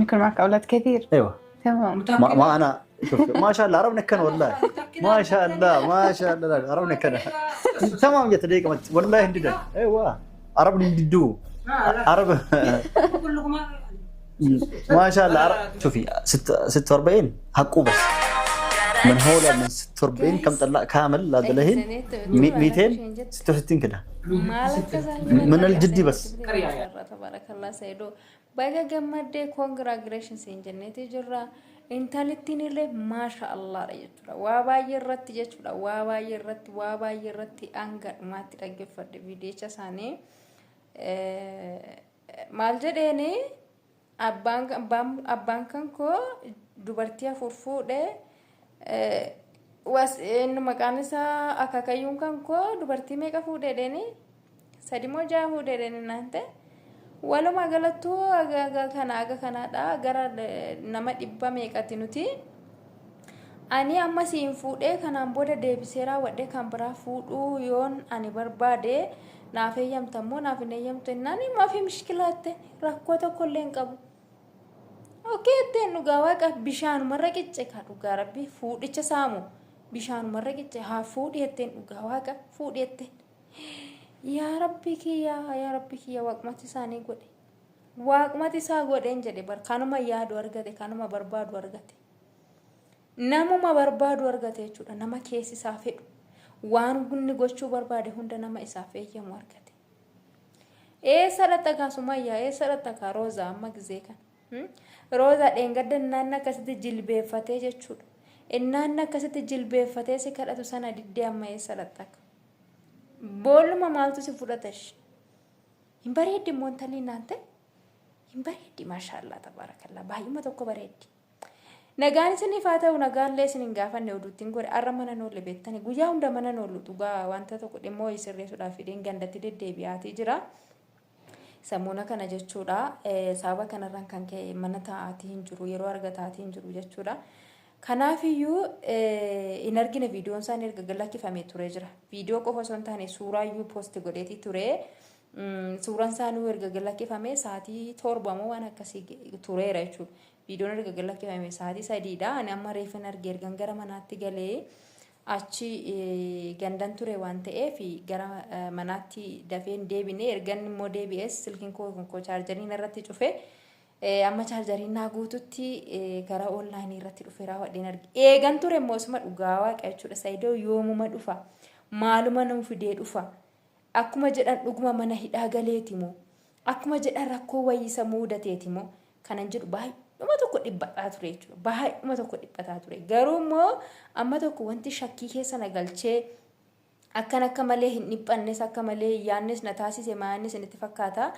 يكون معك اولاد كثير. ايوه. تمام. ما انا شوف ما شاء الله عربنا كان والله ما شاء الله ما شاء الله عربنا كان تمام جت دقيقة والله هندد. ايوه عربنا هنددو عرب ما شاء الله عرب. شوفي 46 حقه بس من هولا من 46 كم طلع كامل لا دلهين 266 كده من الجدي بس. Tabarakallah Saidoo, baga gammaddee, congratulations siin jenneeti jirra. Intalittiin illee maasha Allaadha jechuudha. Waa baay'ee irratti jechuudha. Waa baay'ee irratti, waa baay'ee irratti hanga dhumaatti dhaggeeffadhe viidiyicha isaanii. Maal jedheeni? Abbaan kan koo dubartii afur fuudhee, was inni maqaan isaa akaakayyuun kan koo dubartii meeqa fuudhee jedheeni, sadi moo jaha fuudhee jedheeni naan ta'e. Walumaa galattuu aga kana aga kanaadha, gara nama dhibba meeqati nuti. Ani amma siin fuudhee kanaan booda deebisee raawwadhee kan biraa fuudhuu yoon ani barbaade naaf eeyyamta immoo naaf hin eeyyamtu jennaan, maafi mishkilaatte, rakkoo tokko illee hin qabu. Okay ittiin dhugaa waaqa bishaanumarra qicce ka dhugaa rabbi fuudhicha saamu bishaanumarra qicce haa fuudhi jetteen, dhugaa waaqa fuudhi jetteen. Yaa rabbi kiyya, yaa rabbi kiyya, waaqumatti isaanii godhe, waaqumatti isaa godheen jedhe bar. Kanuma yaadu argate, kanuma barbaadu argate, namuma barbaadu argate jechuudha. Nama keessi isaa fedhu, waan inni gochuu barbaade hunda nama isaaf eeyyamu argate. Eessa dhatta kaa Sumayyaa? Eessa dhatta kaa Roozaa? Amma gizee kana Roozaa dheengadda innaanni akkasitti jilbeeffatee jechuudha, innaanni akkasitti jilbeeffatee si kadhatu sana diddee, amma eessa dhatta? Boolluma maaltu si fudhatash? Hin bareeddi immoo intalli naan ta'e, hin bareeddi, maashaallah tabaarakallaa, baay'uma tokko bareeddi. Nagaan isiniif haa ta'u. Nagaallee isin hin gaafanne, oduuttiin godhe. Har'a mana noolle beektani, guyyaa hunda mana noollu dhugaa. Wanta tokko dhimma wayii sirreessuudhaaf fideen gandatti deddeebi'aatii jira. Samuuna kana jechuudha. Sababa kanarraan kan ka'e mana taa'aatii hin jiru, yeroo argataatii hin jiru jechuudha. Kanaafiyyuu hin argine. Viidiyoon isaan erga lakkifamee ture jira. Viidiyoo qofa osoo hin taane suuraayyuu post godheetii ture. Suuraan isaanii erga lakkifamee sa'aatii 7 moo waan akkasii tureera jechuudha. Viidiyoon erga lakkifame sa'aatii 3dha. Ani amma reefin arge, ergan gara manaatti galee achi gandan ture waan ta'eef gara manaatti dafeen deebine. Ergan immoo deebi'es silkiin koo koo chaarjariin irratti cufe. Amma chaarjariin naa guututti gara onlaayinii irratti dhufe raawwadheen arge. Eegan ture immoo isuma dhugaa waaqa jechuudha. Saayidoo yoomuma dhufa? Maaluma nuu fidee dhufa? Akkuma jedhan dhuguma mana hidhaa galeeti moo? Akkuma jedhan rakkoo wayiisa muudateeti moo? Kanan jedhu baay'uma tokko dhiphataa ture jechuudha. Baay'uma tokko dhiphataa ture. Garuu immoo amma tokko wanti shakkii keessa na galchee akkan akka malee hin dhiphannes, akka malee hin yaadnes na taasise maanni isinitti fakkaata?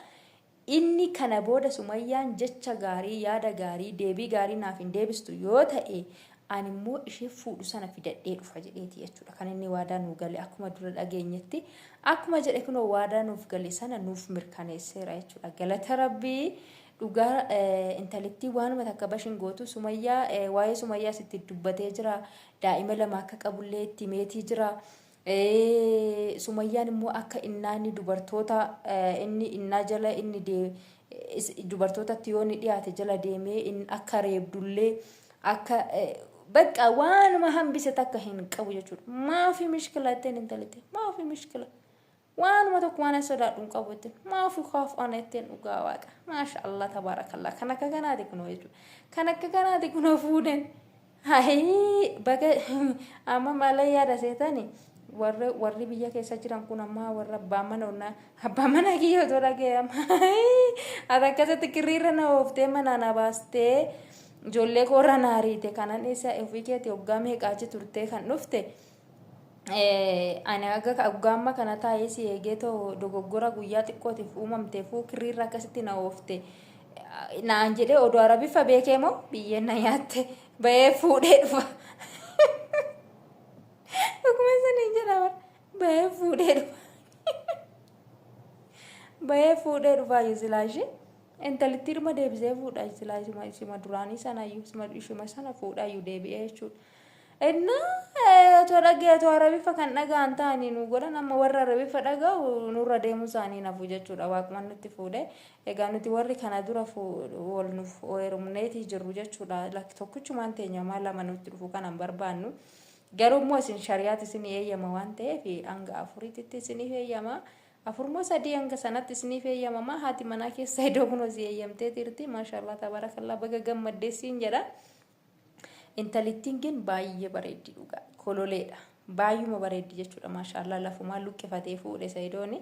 Inni kana booda Sumayyaan jecha gaarii, yaada gaarii, deebii gaarii naaf hin deebistu yoo ta'e, ani immoo ishee fuudhu sana fidadhee dhufa jedheeti jechuudha. Kan inni waadaa nuu gale akkuma dura dhageenyetti, akkuma jedhe kunoo waadaa nuuf gale sana nuuf mirkaneesseera jechuudha. Galata rabbii dhugaa intalittii waanuma takka bashin gootu Sumayyaa. Waa'ee Sumayyaa sitti dubbatee jira. Daa'ima lama akka qabullee itti himeetii jira. Sumayyaan immoo akka innaanni dubartoota inni innaa jala inni dubartootatti yoo inni dhiyaate jala deemee akka reebdullee, akka bakka waanuma hambise takka hin qabu jechuudha. Maafi mishkila ittiin intalitti, maafi mishkila, waanuma tokko waan sodaadhu hin qabu ittiin, maafi kaaf ana ittiin dhugaa waaqa, maasha Allah tabaarakallah. Kan akka kanaati kunoo jechuudha. Kan akka kanaati kunoo fuudhan. Hayii baga. Amma maala yaada seetani? Warri biyya keessa jiran kun amma warra abbaa mana onnaa abbaa mana kiyya otoo dhaga'e, amma ati akkasitti kirriirra na ooftee manaa na baastee ijoollee koorra na ariite, kanan isa ofii keetii hoggaa meeqa achi turtee kan dhufte, ani aga hoggaa amma kana taa'ee si eegee too dogoggora guyyaa xiqqootiif uumamteefuu kirriirra akkasitti na oofte naan jedhee, oduu arabiffa beekee moo biyyeen na nyaatte, bahee fuudhee dhufa. Akkuma saniin jedha, bahee fuudhee dhufa. Bahee fuudhee dhufaa silaashee. Intalittii dhuma deebisee fuudha silaa, ishuma duraanii sana iyyuu, ishuma sana fuudhaayyuu deebi'ee jechuudha. Innaa otoo dhaga'e otoo Arabifa kan dhaga'an ta'anii nu godhan, amma warra Arabifa dhaga'u nurra deemuu isaanii nafu jechuudha. Waaquma nutti fuudhe. Egaa nuti warri kana dura wal nuuf heerumneetii jirru jechuudha. Tokkichumaan teenya, maa lama nutti dhufu kanan barbaannu. Garuu immoo isin shari'aati isin eeyyama waan ta'eef hanga afuriitti isiniif eeyyama. Afurmoo sadii hanga sanatti isiniif eeyyamama. Haati manaa keessa iddoo kunoo si eeyyamtee jirti. Maashaallah, tabarakallah, baga gammaddee siin jedha. Intalittiin gin baay'ee bareeddi dhugaa. Kololeedha. Baay'uma bareeddi jechuudha. Maashaallah, lafumaa luqqifatee fuudhe Sayidooni.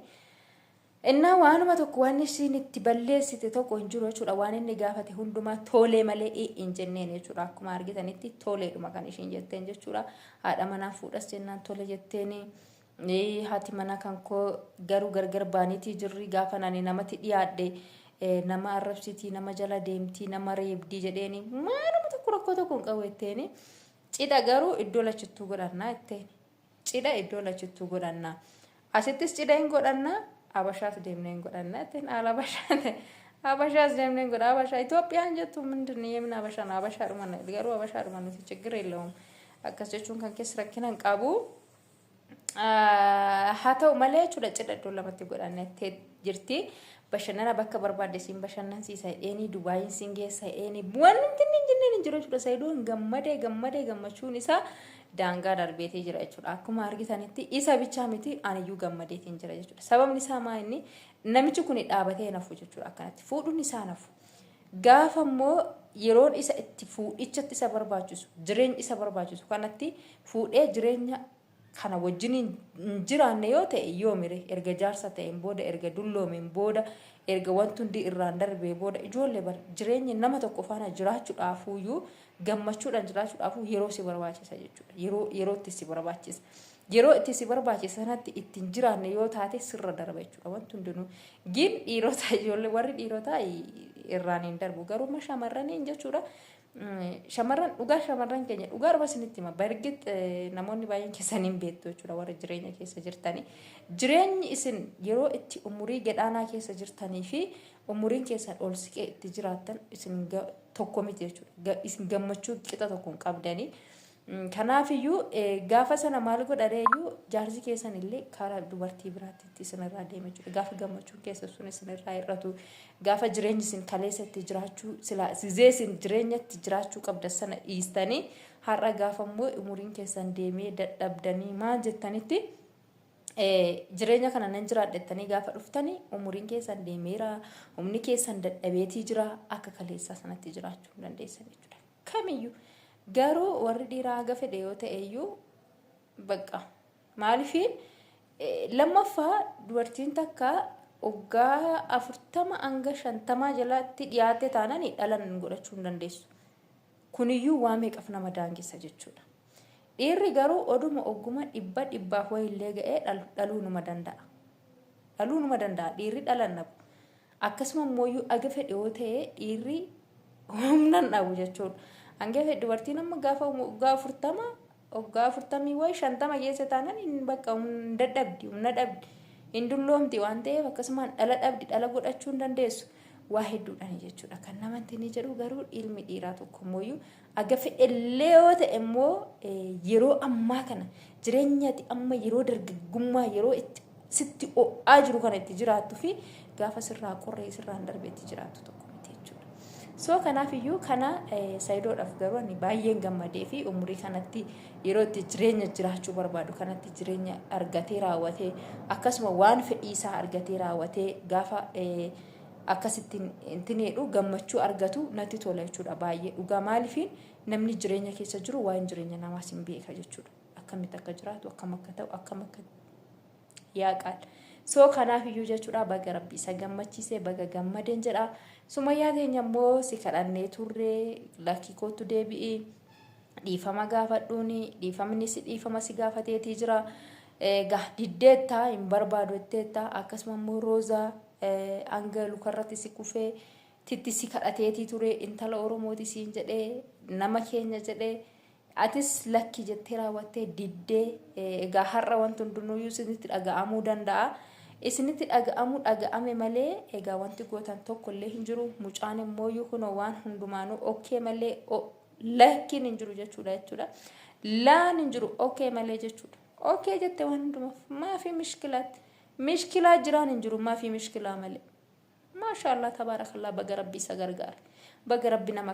Innaa waanuma tokko waan isiin itti balleessite tokko hin jiru jechuudha. Waan inni gaafate hundumaa tolee malee hin jenneen jechuudha. Akkuma argitanitti toleedhuma kan ishiin jetteen jechuudha. Haadha manaa fuudhas jennaan tole jetteeni. Haati manaa kan koo garuu gargar baaniitii jirri, gaafa ani namatti dhiyaadhe nama arrabsitii, nama jala deemtii, nama reebdii jedheeni, maaluma tokko rakkoo tokko hin qabu jetteeni. Cidha garuu iddoo lachittuu godhannaa jetteeni. Cidha iddoo lachittuu godhannaa. Asittis cidha hin godhannaa, Abashaas deemnee hin godhannaa jetteen. Haala Abashaa Abashaas deemnee hin godha. Abashaa Itoophiyaan jettu ምንድን የምን አበሻ ነው? Abashaadhuma garuu Abashaadhuma nuti ችግር የለውም. Akkas jechuun kan keessa rakkina hin qabu. Haa ta'u malee jechuudha, cidha iddoo lamatti godhannettee jirti. Bashannana bakka barbaadde siin bashannansiisa jedheeni, Dubaayin siin geessa jedheeni, wanti inni hin jenneen hin jiru jechuudha. Sayidoon gammadee gammadee gammachuun isaa daangaa darbeetee jira jechuudha. Akkuma argitanitti isa bichaa miti, aniyyuu gammadeetiin jira jechuudha. Sababni isaa maa inni namichi kun dhaabatee nafu jechuudha, akkanatti fuudhuun isaa nafu. Gaafa immoo yeroon isa itti fuudhichatti isa barbaachisu, jireenya isa barbaachisu kanatti fuudhee jireenya kana wajjin hin jiraanne yoo ta'e, yoomire erga jaarsa ta'een booda, erga dulloomeen booda, erga wanti hundi irraan darbee booda, ijoollee bar jireenya nama tokko faana jiraachuudhaafuyyuu, gammachuudhaan jiraachuudhaafuu yeroo si barbaachisa jechuudha. Yeroo yerootti si barbaachisa. Yeroo itti si barbaachisa sanatti ittiin jiraanne yoo taate sirra darba jechuudha wanti hundinuu. Gin dhiirota, ijoollee warri dhiirotaa irraan hin darbu, garuu shamarraniin jechuudha. Shamarran dhugaa, shamarran keenya dhugaa dhuba isinitti hima. Bargit namoonni baay'een keessan hin beektu jechuudha, warra jireenya keessa jirtanii. Jireenyi isin yeroo itti umurii gadhaanaa keessa jirtanii fi umuriin keessan ol siqee itti jiraattan isin tokko miti jechuudha. Isin gammachuu qixa tokko hin qabdanii. Kanaafiyyuu gaafa sana maal godhareeyyuu jaarsi keessan illee karaa dubartii biraatti isinirraa deema jechuudha. Gaafa gammachuun keessa sun isinirraa hir'atu, gaafa jireenyi isin kaleessa itti jiraachuu silaa sizee isin jireenyatti jiraachuu qabda sana dhiistanii, har'a gaafa immoo umuriin keessan deemee dadhabdanii maal jettanitti jireenya kana nan jiraadha gaafa dhuftanii, umuriin keessan deemeera, humni keessan dadhabeetii jira, akka kaleessaa sanatti jiraachuu hin dandeessan jechuudha. Kamiyyuu garuu warri dhiiraa haga fedhe yoo ta'e iyyuu bakka maaliifiin lammaffaa dubartiin takka waggaa 40 hanga 50 jalatti dhiyaate taanaan dhala godhachuu hin dandeessu. Kuniyyuu waa meeqaf nama daangessa jechuudha. Dhiirri garuu oduma ogguma dhibba dhibbaaf wayillee ga'ee dhaluu numa danda'a. Dhaluu numa danda'a. Dhiirri dhala hin dhabu. Akkasuma immoo aga fedhe yoo ta'e dhiirri humna hin dhabu jechuudha. Hanga fedhe dubartiin amma gaafa waggaa 40, waggaa 40 wayi 50 keessa taanaan hin bakka hin dadhabdi, humna dhabdi, hin dulloomti waan ta'eef, akkasumaan dhala dhabdi, dhala godhachuu hin dandeessu. Waa hedduudhaan jechuudha. Kan namatti ni jedhu garuu ilmi dhiiraa tokko immoo aga fedhellee yoo ta'e immoo yeroo ammaa kana jireenyati amma yeroo dargaggummaa, yeroo itti sitti ho'aa jiru kana itti jiraattuu fi gaafa sirraa qorree sirraan darbee itti jiraattu tokko miti jechuudha. So kanaaf iyyuu kana Sayidoodhaaf garuu ani baay'een gammadee fi umurii kanatti yeroo itti jireenya jiraachuu barbaadu kanatti jireenya argatee raawwatee, akkasuma waan fedhii isaa argatee raawwatee, gaafa akkasittiin intineedhu gammachuu argatu natti tola jechuudha baay'ee dhugaa. Maaliifiin namni jireenya keessa jiru waan jireenya namaas hin beeka jechuudha. Akkamitti akka jiraatu, akkam akka ta'u, akkam akka yaaqaal. So kanaaf iyyuu jechuudha, baga Rabbi isa gammachiisee, baga gammadeen jedha. Sumayyaa teenya immoo si kadhannee turree, lakkii kootu deebi'i, dhiifama gaafadhuuni, dhiifamni si dhiifama si gaafateetii jira. Egaa diddeettaa, hin barbaadu jetteetta. Akkasuma immoo Roozaa hanga lukarratti si kufee titti si kadhateetii ture, intala Oromooti siin jedhee, nama keenya jedhee, atis lakki jettee raawwattee diddee. Egaa har'a wanti hundinuyyuu isinitti dhaga'amuu danda'a. Isinitti dhaga'amuu dhaga'ame malee egaa wanti gootan tokko illee hin jiru. Mucaan immoo kunoo waan hundumaanuu okay malee Lakkiin hin jiru jechuudha jechuudha. Laan hin jiru okay malee jechuudha. Okay jette waan hundumaaf maafi mishkilaatti. Mishkilaa jiraan hin jiru maafi mishkilaa malee. Maashaallah, tabaarakallah, baga Rabbi isa gargaare. Baga Rabbi nama